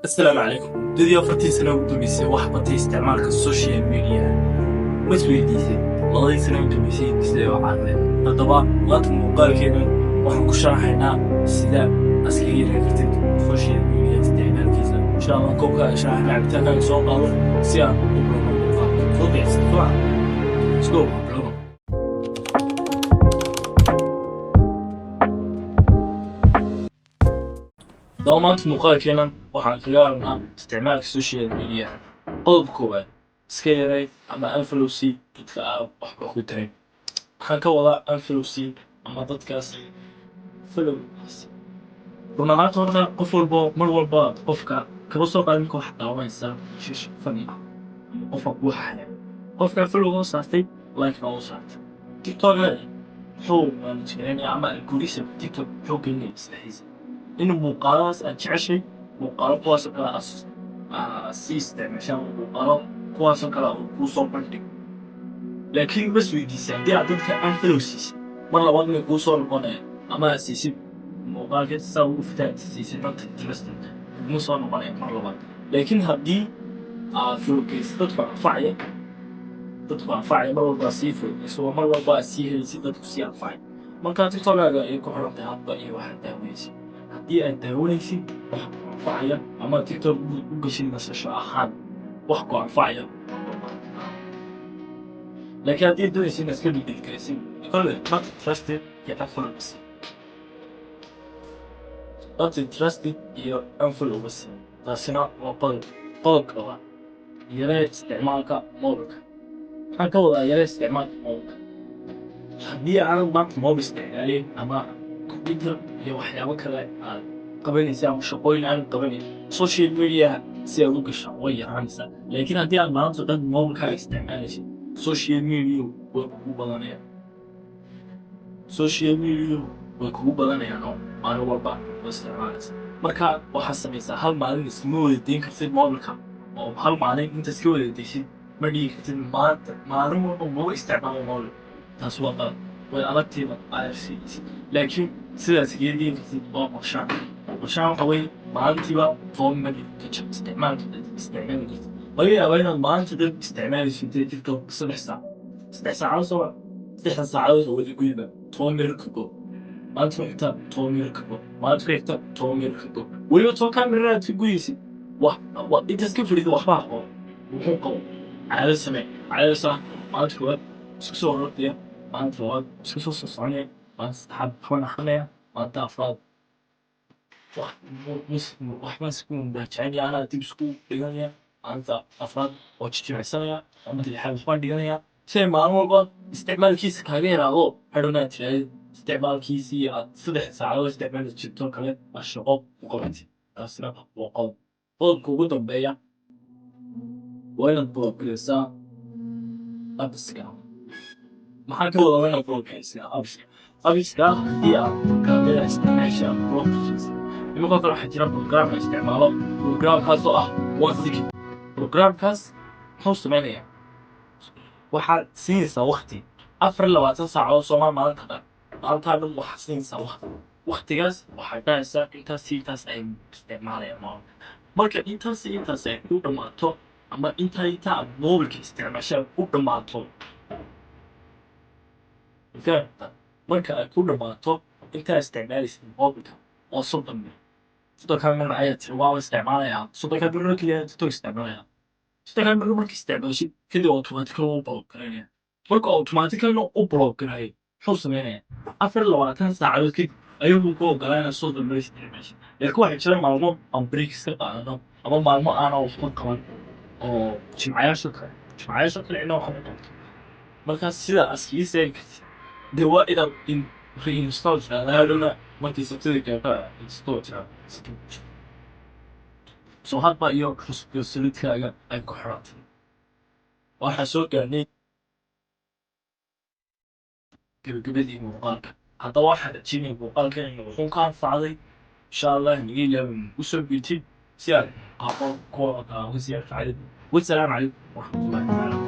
Asalaamu calaykum. Muddadii 4-tii sano ugu dambeysay wax batay isticmaalka social media. Ma isweydiisay 2-dii sano ugu dambeysay sidee u carareen? Haddaba maanta muuqaalkeena waxaan ku sharaxaynaa sida iskaga yareyn kartid social media isticmaalkiisa. Insha Allah koobkaaga sharaxna, cabitaankaaga soo qaado si aan u bilowno muuqaalka. Soo diyaarsan soo. Let's go, bilowno. Haddaba maanta muuqaalkeenan waxaan kaga hadalnaa isticmaalka social media. Qodobka koowaad: iska yarey ama unfollow sii dadka aan waxba ku tarin. Waxaan ka wadaa unfollow sii ama dadkaas follow. Run ahaanta horta qof walbo mar walba qofka kaba soo qaad ninka waxaad daawanaysaa shish funny ah ama qofka kuu xaxaya, qofka follow oo saartay, like na oo saartay. TikTok muxuu manage gareynaya ama algorithm TikTok muxuu gelinaya maskaxdiisa? In muuqaaladaas aad jeceshay, muuqaalo kuwaasoo kale aad sii isticmaashaan, muuqaalo kuwaasoo kale uu kuu soo bandhigo. Laakiin bas weydiisay, haddii aad dadka unfollow siisid, mar labaad inay kuu soo noqonaya ama aad siisid muuqaalka saa ugu fitaa siisid not interested, kuma soo noqonaya mar labaad. Laakiin haddii aad follow geysid dadku anfacaya, dadku anfacaya, mar walba sii follow geyso, mar walba aad sii helaysid dadku sii anfacaya. Marka TikTokaaga ayay ku xiran tahay hadba iyo waxaad daawanaysid. Haddii aad daawanaysid wax ku anfacaya ama TikTok u gashid nasasho ahaan, wax ku anfacaya. Laakiin haddii aad doonaysid inaad iska dhigdhigaysid kolle, not interested iyo unfollow bas, not interested iyo unfollow bas. Taasina waa qodob. Qodobka labaad: yaree isticmaalka mobilka. Maxaan ka wadaa yaree isticmaalka mobilka? Haddii aanad maanta mobil isticmaalin ama computer iyo waxyaabo kale aad qabanaysa ama shaqooyin aanad qabanayn, social media si aad u gasho way yaraanaysaa. Laakiin haddii aad maanta dhan mobilkaaga isticmaalaysid, social media way kugu badanayaan, social media way kugu badanayaan oo maalin walba waa isticmaalaysa. Marka waxaad samaysaa, hal maalin iskama wada dayn kartid mobilka oo hal maalin inta iska wada daysid ma dhigi kartid maanta maalin walba maba isticmaalo mobil. Taas waa qalad, way adagtiiba aad. Laakiin sidaas iskaga dayn kartid waa qorshaan. Qorshaan waxa weeye maalintiiba 10 minute ka jar isticmaalka isticmaali kartid. Laga yaabaa inaad maalinta dhan isticmaalaysid TikTok 3 saac, 3 saacadood soo, 3-da saacadood oo wada gudba 10 minute ka go. Maalinta ku xigta 10 minute ka go, maalinta ku xigta 10 minute ka go. Weliba 10-kaa minute aad ka gudaysid, wax intaas ka fadhida waxba qabo muxuu qabo. Caado samee, caado saa: maalinta koowaad isku soo ordaya, maalinta labaad isku soo soconaya, maalinta saddexaad waxbaan akrinaya, maalinta afraad waxbaan isku muraajacinaya, anaa dib isku dhiganaya, maalinta afraad oo jijimicsanaya, maalinta lixaad waxbaan dhiganaya, si ay maalin walba isticmaalkiisa kaaga yaraado. Hadhowna aad tirahdid isticmaalkiisii aad 3 saacadood isticmaali jirto kale aad shaqo u qabatid. Taasina waa qodob. Qodobka ugu dambeeya waa inaad block gareysaa appska. Maxaan ka wadaa waa inaad block gareysaa appska? Appska haddii aad programyada isticmaasha aad block gareysaa, iminka kale waxaa jira program la isticmaalo, programkaas oo ah One Second. Programkaas muxuu sameynayaa? Waxaad siinaysaa waqti 24 saacadood soomaa maalinta dhan. Maalintaa dhan waxaad siinaysaa waqti. Waqtigaas waxaad dhahaysaa intaas iyo intaas ay isticmaalayaan mobilka. Marka intaas iyo intaas ay ku dhammaato ama intaa intaa aad mobilka isticmaashaa ku dhammaato, marka ay ku dhammaato intaa isticmaalaysid mobilka oo 30 minute, 30-kaa minute ayaa tiri waa isticmaalayaa, 30-kaa minute keliya TikTok isticmaalaya. 30-kaa minute marka isticmaashid kadib automatically wuu block garaynaya. Marka automatically u block garayo, muxuu sameynaya? 24 saacadood kadib ayuu ku ogolaanaya 30 minute isticmaashid. Laakiin waxaa jira maalmo aan break iska qaadano ama maalmo aanan waxba qaban oo jimcayaasha kale, jimcayaasha kale ina waxba qabto. Markaa sidaa iskaga seegi kartid dee waa inaad in reinstall tirahdaa hadhowna markii Sabtida gaarto install tirahdaa. So hadba iyo responsibility-gaaga ay ku xirantay. Waxaa soo gaarnay gabagabadii muuqaalka. Haddaba waxaan rajeynaya muuqaalkan inuu wuxuun ka anfacday. Insha Allah naga ilaawin usoo biirtid si aad qaabo kuwa kaaga sii anfacday. Wasalaamu calaykum waraxmatullahi tacaala.